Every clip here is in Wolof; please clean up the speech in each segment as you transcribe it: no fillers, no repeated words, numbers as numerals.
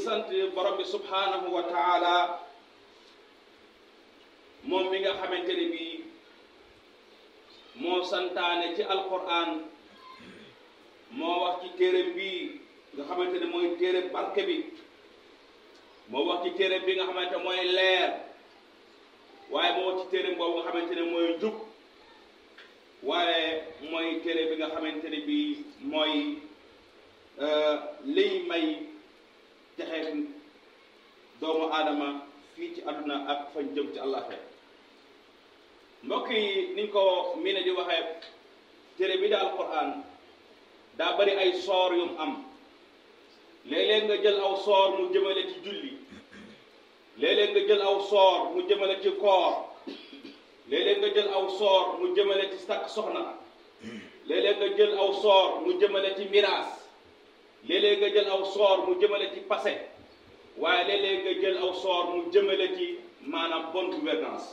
sant borom bi subhanahu wa taala moom mi nga xamante ne bii moo santaane ci alquran moo wax ci téereem bii nga xamante ne mooy téere barke bi moo wax ci téereem bi nga xamante mooy leer waaye moo wax ci téereem boobu nga xamante ne mooy jub waaye mooy téere bi nga xamante ne bii mooy liy may texeet doomu aadama fii ci àdduna ak fañ jëm ci àllaaxira mbokk yi niñ ko miine di waxee téere bi da alquran daa bari ay soor yum am léeg-léeg nga jël aw soor mu jëmale ci julli léeg-léeg nga jël aw soor mu jëmale ci koor léeg-léeg nga jël aw soor mu jëmale ci takk soxna léeg-léeg nga jël aw soor mu jëmale ci miraas léeg-léeg nga jël aw soor mu jëmale ci passé waaye léeg-léeg nga jël aw soor mu jëmale ci maanaam bonne gouvernance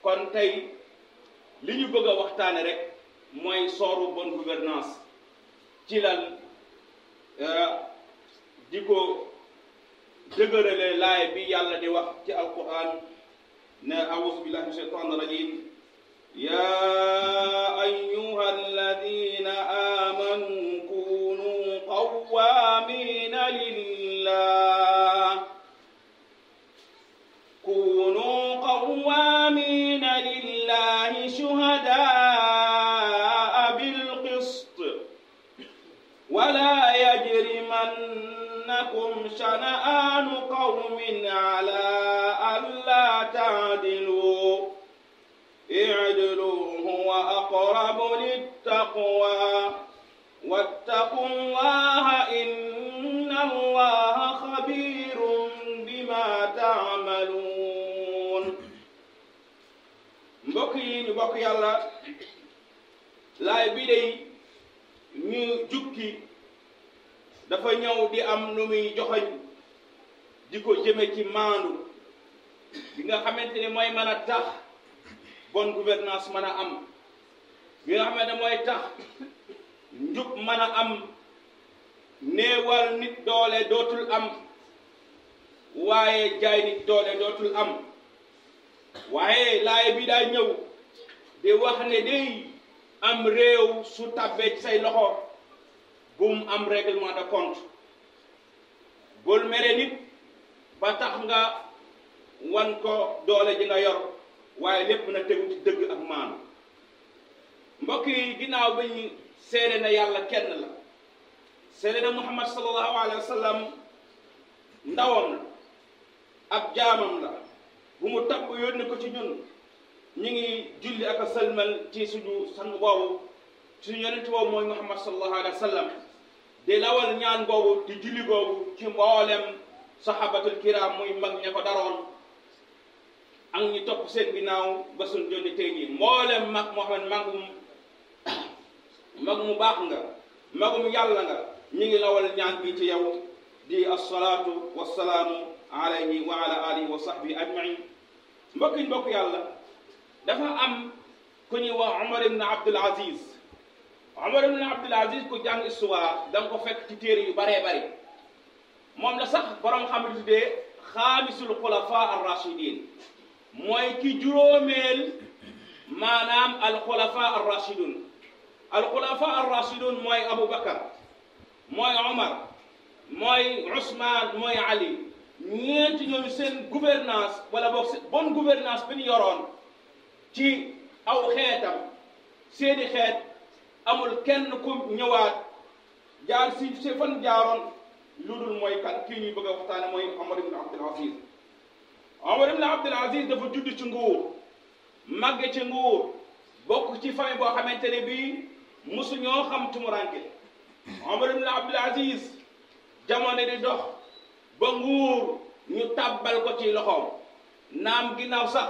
kon tey li ñu bëgg a waxtaane rek mooy sooru bonne gouvernance ci lan di ko dëgërale laay bi yàlla di wax ci alquran ne a'uuzu billahi mina shaytaani rajim yaa ayyuha alladina amanu kunu qawwamina lillah kunu qawwamina lillahi shuhadaa bilqist wala yajrimannakum shana'anu qawmin ala alla ta'dilu i'dilu huwa aqrabu littaqwa wattaqullaha innallaha khabirun bima ta'malun. mbokk yi ñu bokk yàlla laay bi day ñu jukki dafa ñëw di am lu muy joxoñ di ko jëme ci maandu bi nga xamante ni mooy mën a tax bonne gouvernance mën a am bi nga xamante mooy tax njub mën a am néewal nit doole dootul am waaye jaay nit doole dootul am waaye laay bi daa ñëw di wax ne day am réew su tàbbee ci say loxo bum am règlement de compte bul mere nit ba tax nga wan ko doole ji nga yor waaye lépp na tegu ci dëgg ak maanu mbokk yi ginnaaw ba ñu seede na yàlla kenn la seede na Muhammad sallallahu alayhi wa sallam ndawam la ab jaamam la bu mu tabb yónni ko ci ñun ñu ngi julli ak a sëlmal ci suñu sang boobu suñu yonent boobu mooy Muhammad sallallahu alayhi wa sallam di lawal ñaan boobu di julli boobu ci mboolem sahabatul kiram muy mag ña ko daroon ak ñi topp seen ginnaaw ba suñ jonni tey jii mboolem mag moo xam ne mag mu baax nga magum yàlla nga ñu ngi lawal ñaan bi ci yow di assalaatu wassalaamu alayhi wa ala alihi wa sahbihi ajmain mbokk yàlla dafa am ku ñuy wax Omar ibn Abdul Aziz Omar ibn Abdul Aziz ku jàng histoire da nga ko fekk ci téere yu baree bari moom la sax borom xam ne tuddee xaamisul xulafa ar-rashidin mooy ki juróomeel maanaam al-xulafa ar-rashidun al-xulafa ar-rashidun mooy Aboubacar mooy Omar mooy Ousmane mooy Ali ñeenti ñooñu seen gouvernance wala boog bonne gouvernance bi ñu yoroon ci aw xeetam seeni xeet amul kenn ku ñëwaat jaar si fan jaaroon lu dul mooy kan kii ñuy bëgg a waxtaane mooy Omar ibn Abdul Aziz. Omar ibn Abdul Aziz dafa judd ci nguur màgge ci nguur bokk ci famille boo xamante ne bii musu ñoo xam tumuranke Omar ibn Abdul Aziz jamono di dox ba nguur ñu tàbbal ko ci loxoom naam ginnaaw sax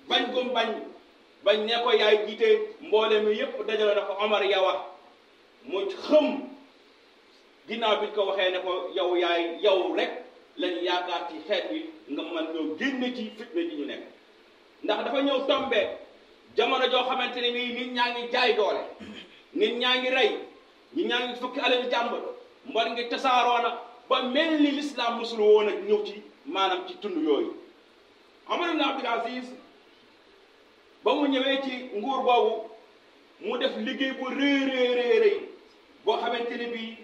bañ gum bañ ne ko yaay jiite mboole mi yépp dajale na ko Omar yawa mu xëm ginnaaw bi ko waxee ne ko yow rek lañu yaakaar ci xeet wi nga mën ñoo génne ci fitna ji ñu nekk ndax dafa ñëw tombe jamono joo xamante ne nii nit ñaa ngi jaay doole nit ñaa ngi rey nit ñaa ngi fukki alal jàmbur mbon ngi tasaaroona ba mel ni l'islam musul woon ak ñëw ci maanaam ci tund yooyu. Omar ibn Abdul Aziz ba mu ñëwee ci nguur boobu mu def liggéey bu rëy boo xamante ne bii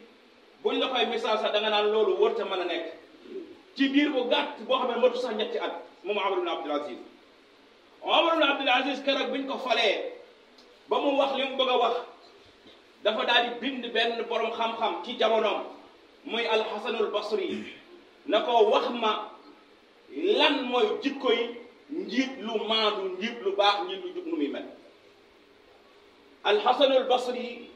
buñ la koy misaal sax da nga naan loolu warta mën a nekk ci biir bu gàtt boo xam ne matu sax ñetti at moom Omar ibn Abdul Aziz. Omar ibn Abdul Aziz keroog biñ ko falee ba mu wax li mu bëgg a wax dafa daal di bind benn borom xam-xam ci jamonoom muy Alxasanul Basri na ko wax ma lan mooy jikko yi njiit lu maandu njiit lu baax njiit lu jub nu muy mel. Alxasanul Basri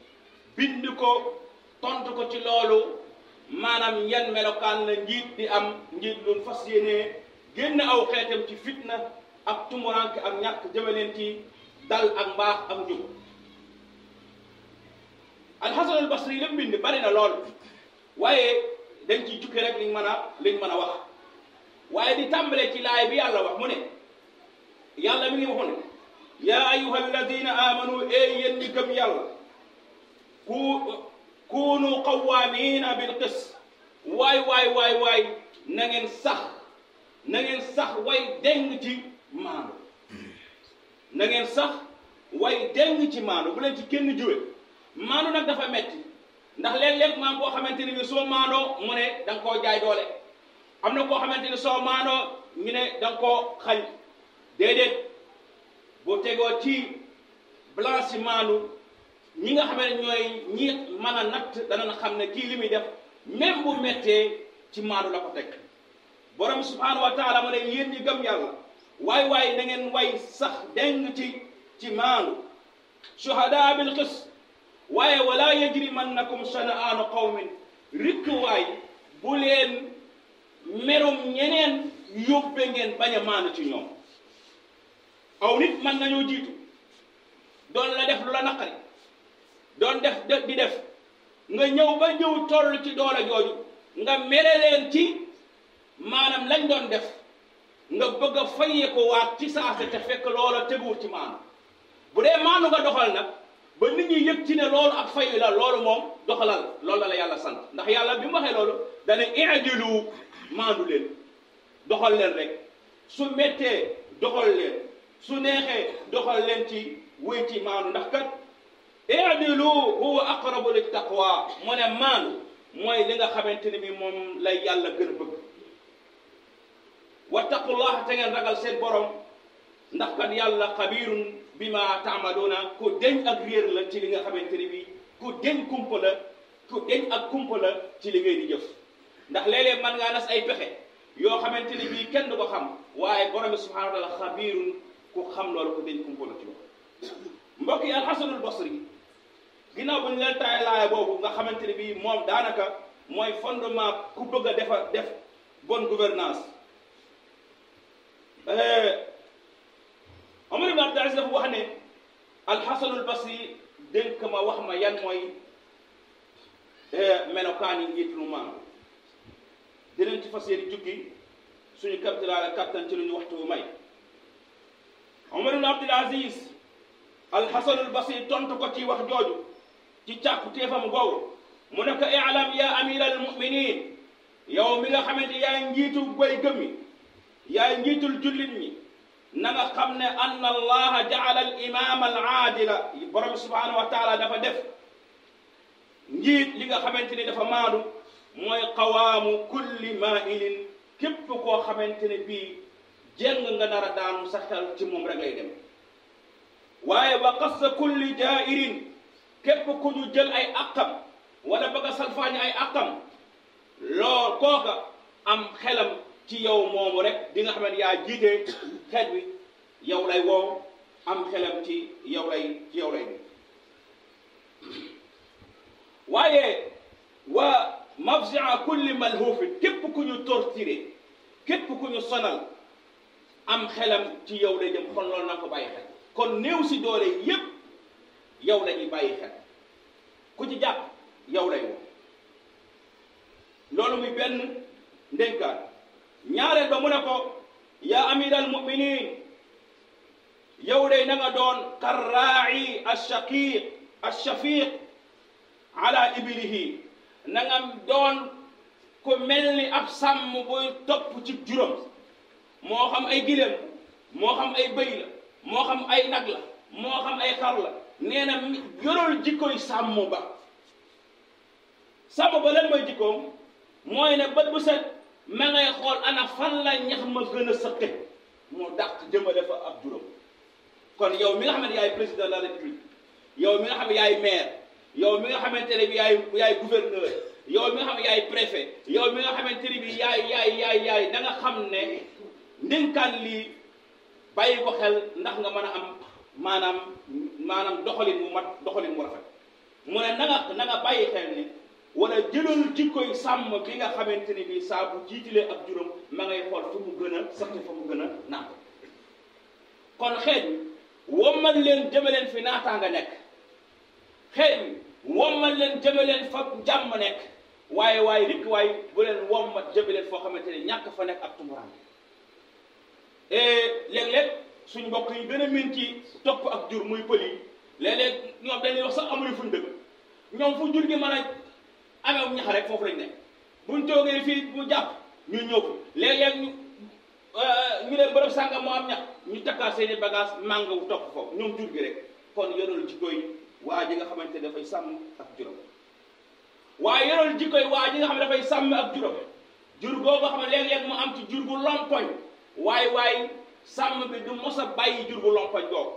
bind ko tontu ko ci loolu maanaam yan melokaan la njiit di am njiit lu fas yéenee génn aw xeetam ci fitna ak tumuranke ak ñàkk jëmaleen ci dal ak mbaax ak njub. Alxasanul Basri la bind bari na lool waaye dañ ciy jukki rek liñ mën a wax waaye di tàmbalee ci laay bi yàlla wax mu ne yàlla mi ngi waxu ne yaa ayuha alladina amanu yéen ñi gëm yàlla kunu qawamina bil qist waay na ngeen sax way deng ci maandu na ngeen sax way deng ci maandu bu leen ci kenn juwe maandu nag dafa metti ndax léeg-léeg maam boo xamante ni bi soo maandoo mu ne da nga koo jaay doole am na koo xamante ni soo maandoo ñu ne da nga koo xañ déedéet boo tegoo ci balance maandu ñi nga xam ne ñooy ñi mën a natt danañ xam ne kii li muy def même bu mettee ci maandu la ko teg. borom subhanahu wa taala mu ne yéen ñi gëm yàlla waay na ngeen way sax deng ci maandu shuhadaa bil qist waaye wala yajrimannakum shana'aanu qawmin rikk waay bu leen merum ñeneen yóbbe ngeen bañ a maandu ci ñoom. aw nit man nañoo jiitu doon la def lu la naqari doon def di def nga ñëw ba ñëw toll ci doole jooju nga mere leen ci maanaam lañ doon def nga bëgg a fayee ko waat ci saase te fekk loola teguwul ci maanu bu dee maanu nga doxal nag ba nit ñi yëg ci ne loolu ak fayu la loolu moom doxalal loolu la yàlla sant ndax yàlla bi mu waxee loolu dana i'dilu maandu leen doxal leen rek su méttee doxal leen su neexee doxal leen ci wéy ci maandu ndax kat i'dilu huwa aqrabu lit taqwa mu ne maandu mooy li nga xamante ne bi moom lay yàlla gën a bëgg. wattaqullah te ngeen ragal seen borom ndax kat yàlla xabirun bima taamaluuna ku deñ ak réer la ci li nga xamante ni bi ku deñ kumpa la ku deñ ak kumpa la ci li ngay di jëf ndax léeg-léeg man ngaa nas ay pexe yoo xamante ni bii kenn du ko xam waaye borom subhanahu wa taala xabirun ku xam loolu ku deñ kumpa la ci loolu. mbokk yi Alxasanul Basri ginnaaw bu ñu leen taay laaya boobu nga xamante ni bii moom daanaka mooy fondement ku bëgg a def bonne gouvernance Omar ibn Abdul Aziz dafa wax ne Alxasanul Basri dénk ma wax ma yan mooy melokaan yi njiit lu maandu dinañ ci fas yéene jukki suñu kapitalaale kattan ci lu ñu waxtu bu may. Omar ibn Abdul Aziz Alxasanul Basri tontu ko ci wax jooju ci càkku téefam googu mu ne ko i'lam ya amiral muminin yow mi nga xamante yaay njiitu goy gëmmi yaay njiitul jullit ñi na nga xam ne anna allaha jaala al imama al aadila borom subhanahu wa taala dafa def njiit li nga xamante ni dafa maandu mooy qawaamu kulli maa'ilin képp koo xamante ne bii jéng nga nar a daanu sa xel ci moom rek lay dem waaye wa qassa kulli jaa'irin képp ku ñu jël ay aqam wala bëgg a salfaañi ay aqam lool kooka am xelam ci yow moomu rek di nga xam ne yaa jiite xeet wi yow lay woo am xelam ci yow lay bi waaye wa mafzia kulli malhuufin képp ku ñu torturé képp ku ñu sonal am xelam ci yow lay jëm kon loolu na ko bàyyi xel kon néew si doole yépp yow lañuy bàyyi xel ku ci jàpp yow lay woo loolu muy benn ndénkaan ñaareel ba mu ne ko yaa amiral muminin yow day na nga doon karraa'i ashaqiq ashafiq ala ibilihi na nga doon ku mel ni ab sàmm buy topp ci juróom moo xam ay gileem moo xam ay bëy la moo xam ay nag la moo xam ay xar la nee na yorol jikkoy sàmm ba sàmm ba lan mooy jikkoom mooy ne bët bu set ma ngay xool ana fan la ñax ma gën a sëqe moo dàq jëmale fa ab juróom kon yow mi nga xam ne yaay président de la république yow mi nga xam ne yaay maire yow mi nga xamante ne bi yaay gouverneur yow mi nga xam ne yaay préfet yow mi nga xamante ne bi yaay da nga xam ne ndénkaan lii bàyyi ko xel ndax nga mën a am maanaam doxalin mu mat doxalin mu rafet mu ne na nga bàyyi xel ne wala jëlal jikkoy sàmm bi nga xamante ni bii saa bu jiitilee ak juróom ma ngay xool fu mu gën a saxte fa mu gën a naat kon xeet wi wommal leen jëmaleen fi naataanga nekk xeet wi wommal leen jëmaleen fa jàmm nekk waaye rikk waaye bu leen wommat jëmaleen foo xamante ne ñàkk fa nekk ak tumuraan léeg-léeg suñ mbokk yi gën a miin ci topp ak jur muy pël yi léeg-léeg ñoom dañuy wax sax amuñu fuñ dëkk ñoom fu jur gi mën a amew ñax rek foofu lañ nekk buñ toogee fii mu jàpp ñu ñëw fi léeg-léeg ñu ne bërëb sàngam moo am ñax ñu takkaat seeni bagage mànga wu topp foofu ñoom jur gi rek kon yorol jikkoy waa ji nga xamante ne dafay sàmm ak juróom waaye yorol jikkoy waa ji nga xam ne dafay sàmm ak juróom jur goo nga xam ne léeg-léeg mu am ci jur gu lompoñ waaye sàmm bi du mos a bàyyi jur gu lompoñ googu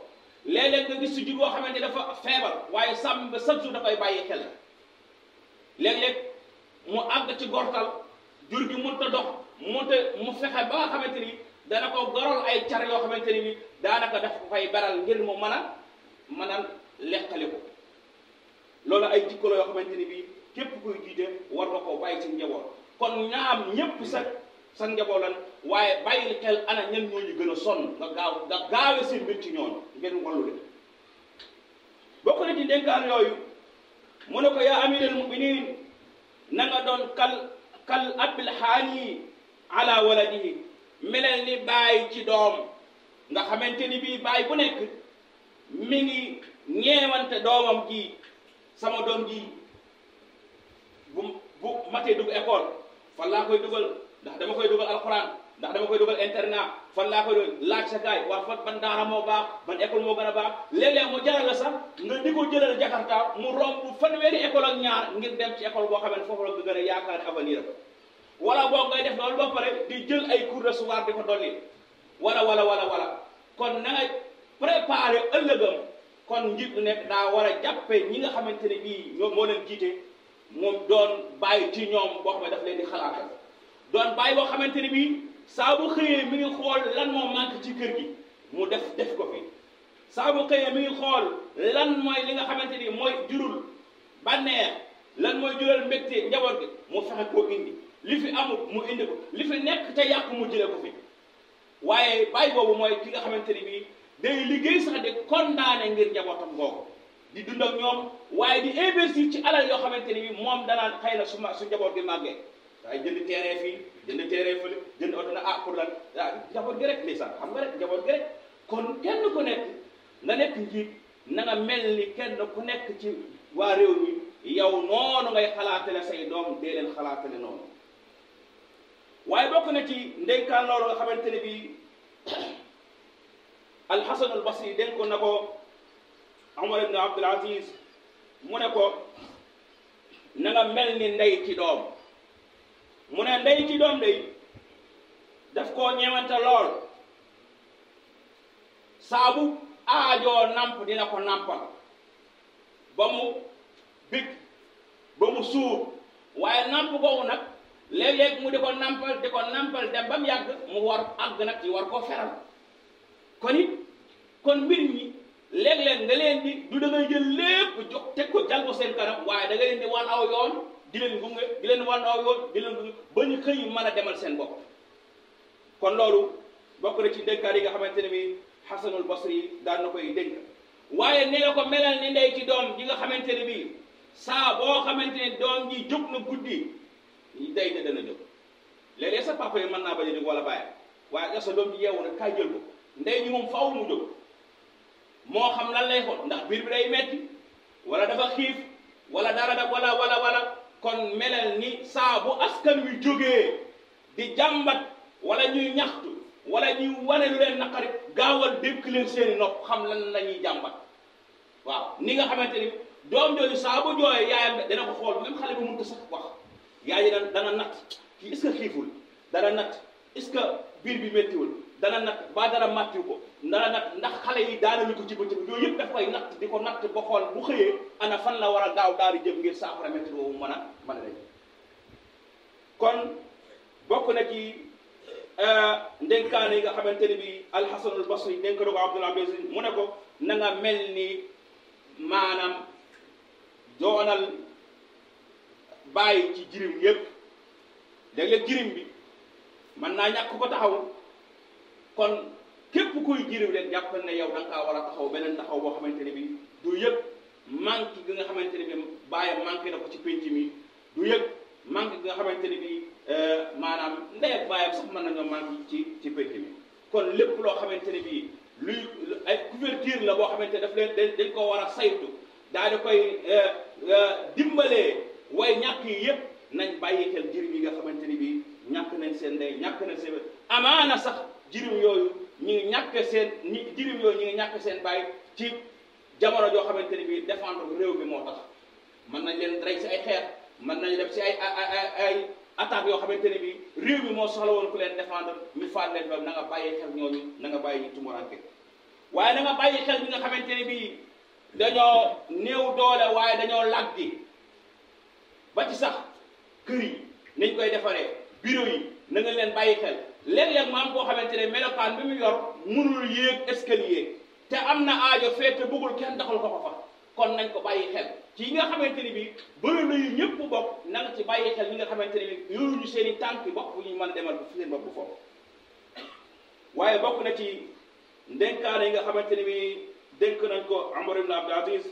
léeg-léeg nga gis ci jur goo xamante dafa feebar waaye sàmm bi chaque jour dafay bàyyi xel léeg-léeg mu àgg ci gortal jur gi mënut a dox mu fexe ba nga xamante ni dana ko gorol ay car yoo xamante ni bi daanaka daf ko fay baral ngir mu mën a leqali ko loolu ay jikko la yoo xamante ni bi képp kuy jiite war nga koo bàyyi ci njaboot kon ñaam ñépp sa njaboot lan waaye bàyyil xel ana ñan ñooñu gën a sonn nga gaawe seen mbir ci ñooñu ngeen wallu leen bokk na ci dénkaan yooyu mu ne ko yaa amiral muminin na nga doon kal abil haani ala waladihi melel ni bàyyi ci doom nga xamante ni bii bàyyi bu nekk mi ngi ñeewante doomam ji sama doom ji bu matee dugg école fan laa koy dugal ndax dama koy dugal alxuraan ndax dama koy dugal internat fan laa koy dugal laaj sa gaay waa fan ban daara moo baax ban école moo gën a baax léeg-léeg mu jaral la sax nga di ko jëlal Jakarta mu romb fanweeri école ak ñaar ngir dem ci école boo xam ne foofu la nga gën a yaakaar avenir am wala boo ngay def loolu ba pare di jël ay cours de soir di ko dolli wala kon na nga préparer ëllëgam kon njiit lu nekk daa war a jàppe ñi nga xamante ne bii ñoom moo leen jiite moom doon bàyyi ci ñoom boo xam ne daf leen di xalaatal doon bàyyi boo xamante ni bii saa bu xëyee mi ngi xool lan moo manque ci kër gi mu def ko fi saa bu xëyee mi ngi xool lan mooy li nga xamante ni mooy jurul bànneex lan mooy jural mbégte njaboot gi mu fexe koo indi li fi amul mu indi ko li fi nekk te yàqu mu jëlee ko fi waaye bàyyi boobu mooy ki nga xamante ni bii day liggéey sax di condamné ngir njabootam googu di dund ak ñoom waaye di investir ci alal yoo xamante ni bii moom danaan xëy na su njaboot gi màggee waaye jënd terrain fii jënd terrain fële jënd oto na pour lan njaboot gi rek ndeysaan xam nga rek njaboot gi rek kon kenn ku nekk nga nekk njiit na nga mel ni kenn ku nekk ci waa réew mi yow noonu ngay xalaatale say doom dee leen xalaatale noonu waaye bokk na ci ndénkaan loolu nga xamante ne bii alxasan al basri dénkoon na ko Umar ibn Abdul Aziz mu ne ko na nga mel ni ndey ci doom mu ne ndey ci doom day daf koo ñeewante lool saabu aajoo namp dina ko nampal ba mu big ba mu suur waaye namp googu nag léeg-léeg mu di ko nampal dem ba mu yàgg mu war àgg nag ci war koo feral kon mbir ñi léeg-léeg nga leen di du da ngay jël lépp jox teg ko jal ko seen kanam waaye da nga leen di wan aw yoon di leen gunge di leen wan aw yoon di leen gunge ba ñu xëy mën a demal seen bopp kon loolu bokk na ci dénkaar yi nga xamante ne bi Xasanul Basri daan na koy dénk waaye nee na ko melal ni ndey ci doom ji nga xamante ne bii saa boo xamante ne doom ji jóg na guddi day ne dana jóg léeg-léeg sa papa yi mën naa bañ a jóg wala bàyyi waaye sa doom ji yeewu na kaay jël ko ndey ñi moom faaw mu jóg moo xam lan lay xool ndax biir bi day metti wala dafa xiif wala dara da wala kon melal ni saa bu askan wi jógee di jàmbat wala ñuy ñaxtu wala ñuy wane lu leen naqari gaawal dékk leen seeni nopp xam lan la ñuy jàmbat waaw ni nga xamante ni doom jooju saa bu jooyee yaayam dana ko xool même xale bu mënta sax wax yaay dana natt kii est-ce que xiiful dana natt est-ce que biir bi méttiwul dana natt ba dara màttiw ko dana natt ndax xale yi daanañu ko ci bëccëg yooyu yëpp daf koy natt di ko natt ba xool bu xëyee ana fan la war a gaaw daal di jëm ngir saafara métti boobu mën a dañ kon bokk na ci ndénkaane yi nga xamante ne bi alxasanul basri dénk na ko Abdul Aziz mu ne ko na nga mel ni maanaam doonal bàyyi ci jirim yépp léeg-léeg jirim bi mën naa ñàkk ko taxaw kon képp kuy jirim leen jàppal ne yow da nga kaa war a taxaw beneen taxaw boo xamante ne bi du yëg manque gi nga xamante ne bi bàyyam manqué na ko ci pénc mi du yëg manque gi nga xamante ne bi maanaam ndey ak bàyyam sax mën nañoo manque ci pénc mi kon lépp loo xamante ne bi luy ay couverture la boo xamante ne daf leen dañ ko war a saytu daal di koy dimbalee way ñàkk yi yëpp nañ bàyyi xel jirim yi nga xamante ni bi ñàkk nañ seen ndey ñàkk nañ seen amaana sax jirim yooyu ñi ngi ñàkk seen jirim yooyu ñi ngi ñàkk seen bàyyi ci jamono joo xamante ni bi défendre réew mi moo tax mën nañ leen rey si ay xeex mën nañ def si ay attaques yoo xamante ne bi réew mi moo soxla woon ku leen défendre ñu faat leen ba na nga bàyyi xel ñooñu na nga bàyyi ñu tumuranke waaye na nga bàyyi xel ñi nga xamante ne bi dañoo néew doole waaye dañoo laggi ba ci sax kër yi niñ koy defaree bureau yi na nga leen bàyyi xel léeg-léeg mu am koo xamante ne melokaan bi mu yor mënul yéeg escalier te am na aajo fee te bëggul kenn doxal ko fa kon nañ ko bàyyi xel ci yi nga xamante ni bi bëri na yu ñëpp bokk na nga ci bàyyi xel ñi nga xamante ne bi yoruñu seen i tànk bopp ñu mën a demal fi seen bopp foofu waaye bokk na ci ndénkaane yi nga xamante ne bi dénk nañ ko Umar ibn Abdul Aziz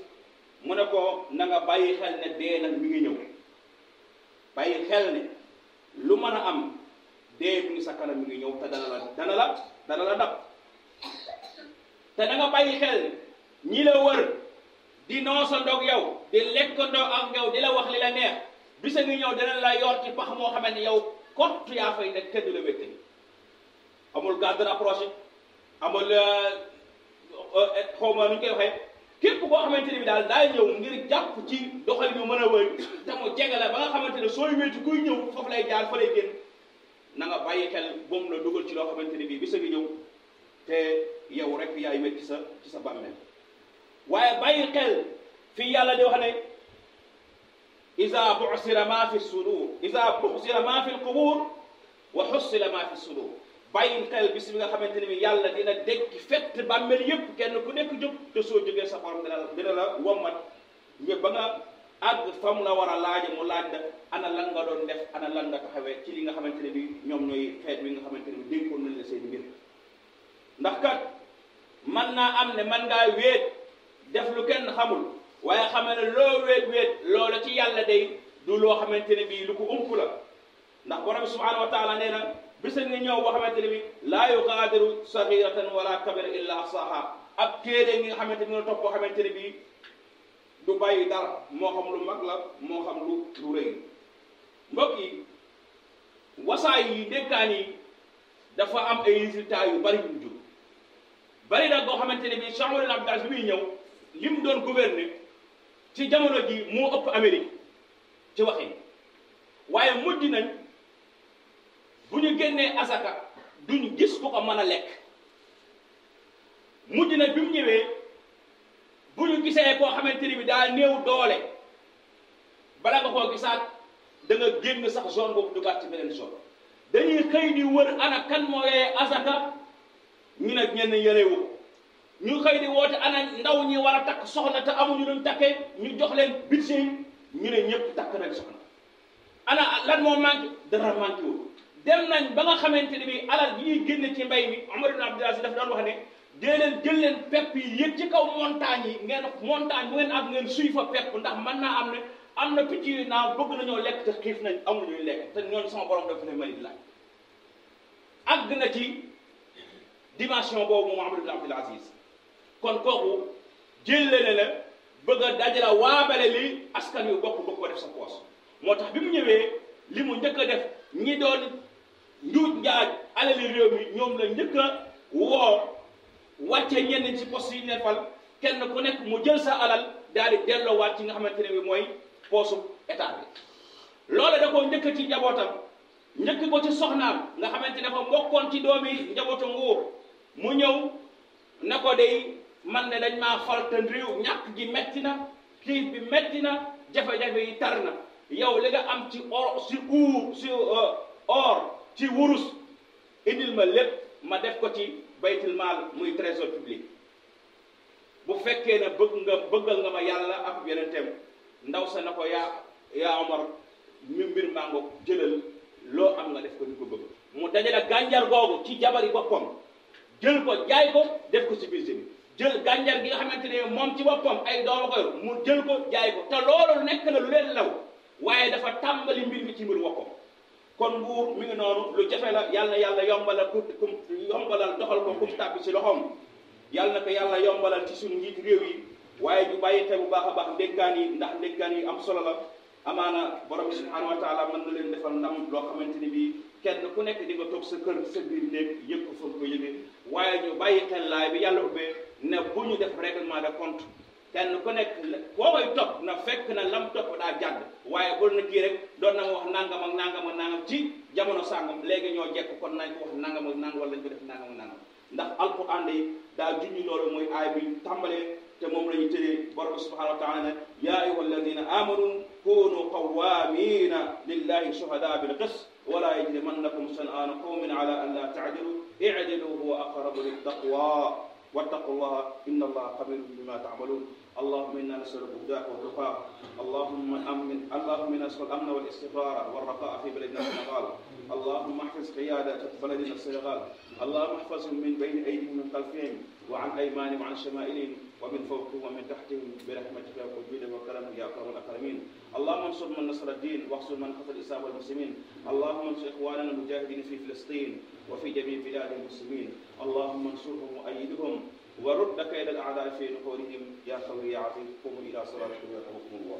mu ne ko na nga bàyyi xel ne dee nag mi ngi ñëw bàyyi xel ne lu mën a am dee mi ngi sa kanam mi ngi ñëw te dana la dab te na nga bàyyi xel ñi la wër di noosandoog yow di lekkandoo ak yow di la wax li la neex bisa ngi ñëw dina la yor ci pax moo xamante ni yow kott yaa fay nekk kenn du la wéttali amul garde rapproché amul xaw ma nu ñu koy waxee képp koo xamante ne bi daal daay ñëw ngir jàpp ci doxalin yu mën a wëy te mu jege la ba nga xamante ne sooy wéetu kuy ñëw foofu lay jaar fa lay génn na nga bàyyi xel boom la dugal ci loo xamante ne bii bisa ngi ñëw te yow rek yaay wét ci sa bàmmeel waaye bàyyi xel fii yàlla di wax ne iza bu'sira ma fi sudur iza bu'sira ma fi alqubur wa hussila ma fi sudur bàyyi xel bis bi nga xamante ne bi yàlla dina dekki fett bàmmeel yépp kenn ku nekk jóg te soo jógee sa borom dina la wommat ñëpp ba nga àgg fa mu la war a laaje mu laaj la ana lan nga doon def ana lan nga taxawee ci li nga xamante ne bi ñoom ñooy xeet wi nga xamante ne bi dénkoon nañ la seen mbir ndax kat man naa am ne man ngaa wéet def lu kenn xamul waaye xamee ne loo wéet loola ci yàlla day du loo xamante ne bii lu ko ump la ndax borom subhanahu wa taala nee na bisa nga ñëw boo xamante ne bi laa yugaadiru saghiratan wala kabira illa ahsaha ab téere ngi nga xamante ne topp boo xamante ne bii du bàyyi dara moo xam lu mag la moo xam lu rëy mbokk yi wasaay yi ndénkaan yi dafa am ay résultats yu bari yu jur bari nag boo xamante ne bii Cheikh Oumar Abdul Aziz bi muy ñëw li mu doon gouverner ci jamono ji moo ëpp Amérique ci waxin waaye mujj nañ bu ñu génnee asaka duñ gis ku ko mën a lekk mujj nañ bi mu ñëwee bu ñu gisee koo xamante ni bi daa néew doole bala nga koo gisaat da nga génn sax zone boobu dugaat ci beneen zone dañuy xëy di wër ana kan moo yee asaka ñu ne ñenn yerewu ñu xëy di woote ana ndaw ñi war a takk soxna te amuñu luñ takkee ñu jox leen budget yi ñu ne ñëpp takk nañ soxna ana lan moo manqué dara manqué wu dem nañ ba nga xamante ne bi alal yi ñuy génne ci mbay mi Umar ibn Abdul Aziz daf doon wax ne dee leen jël leen pepp yi yëg ci kaw montagne yi ngeen montagne bu ngeen ak ngeen suy fa pepp ndax mën naa am na picc yu naaw bëgg nañoo lekk te xiif nañ amul ñuy lekk te ñooñu sama borom dafa ne mari laaj àgg na ci dimension boobu moom Umar ibn Abdul Aziz kon kooku jël ne la bëgg a dajala waabale li askan yu bokk bëgg ko def sa poos moo tax bi mu ñëwee li mu njëkk a def ñi doon njuuj njaaj alali réew mi ñoom la njëkk a woo wàcce ñenn ci poste yi leen fal kenn ku nekk mu jël sa alal daal di delloowaat ci nga xamante ne bi mooy poosu état bi loolu da koo njëkk ci njabootam njëkk ko ci soxnaam nga xamante ne dafa bokkoon ci doomi njabootu nguur mu ñëw na ko day man ne dañ maa fal te réew ñàkk gi metti na xiif bi metti na jafe-jafe yi tar na yow li nga am ci or ci wurus indil ma lépp ma def ko ci baytul maal muy trésor public bu fekkee ne bëggal nga ma yàlla ak yonenteem ndaw sa na ko yaa Omar mi mbir mango jëlal loo am nga def ko ni ko bëgg mu dajale gànjar googu ci jabari boppam jël ko jaay ko def ko ci budget bi jël gànjar gi nga xamante ne moom ci boppam ay dooma ko yor mu jël ko jaay ko te loolu nekk na lu leen law waaye dafa tàmbali mbir mi ci mbir woppam kon nguur mi ngi noonu lu jafe la yàlla na yàlla yombalal yombalal doxal ko kum tàbbi ci loxoom yàlla na ko yàlla yombalal ci suñu njiit réew yi waaye ñu bàyyi xel bu baax a baax ndénkaan yi ndax ndénkaan yi am solo la amaana borom bi subhanahu wa taala mën na leen defal ndam loo xamante ni bii kenn ku nekk di nga toog sa kër sa biir néeg yëpp ko fa ko yëgee waaye ñu bàyyi xel laay bi yàlla ubbee ne bu ñu def règlement de compte kenn ku nekk koo koy topp na fekk na lam topp daa jàdd waaye bul na kii rek doon na ma wax nangam ak nangam ak nangam ci jamono sàngam léegi ñoo jekk kon nañ ko wax nangam ak nangam wala nañ ko def nangam ak nangam ndax alquran yi daa junñi loolu mooy aay bi tàmbalee te moom la ñu tëjee borom subhanahu wa taala ne yaa ayuha alladina amanu kunu qawamina lillahi shuhada bil qist wala yajrimannakum shan'anu qawmin ala an la ta'dilu i'dilu huwa aqrabu lit taqwa واتقوا الله إن الله خبير بما تعملون اللهم إنا نسألك هداك وتقاك اللهم نسأل الأمن والاستقرار والرخاء في بلدنا السنغال اللهم احفظ قيادة بلدنا السنغال اللهم احفظهم من بين أيديهم ومن خلفهم وعن أيمانهم وعن شمائلهم ومن فوقهم ومن تحتهم برحمتك وجودك وكرمك يا أكرم الأكرمين اللهم انصر من نصر الدين واخذل من خذل الإسلام والمسلمين اللهم انصر إخواننا المجاهدين في فلسطين وفي جميع بلاد المسلمين اللهم انصرهم وأيدهم ورد كيد الأعداء في نحورهم يا قوي يا عزيز قوموا إلى صلاتكم يرحمكم الله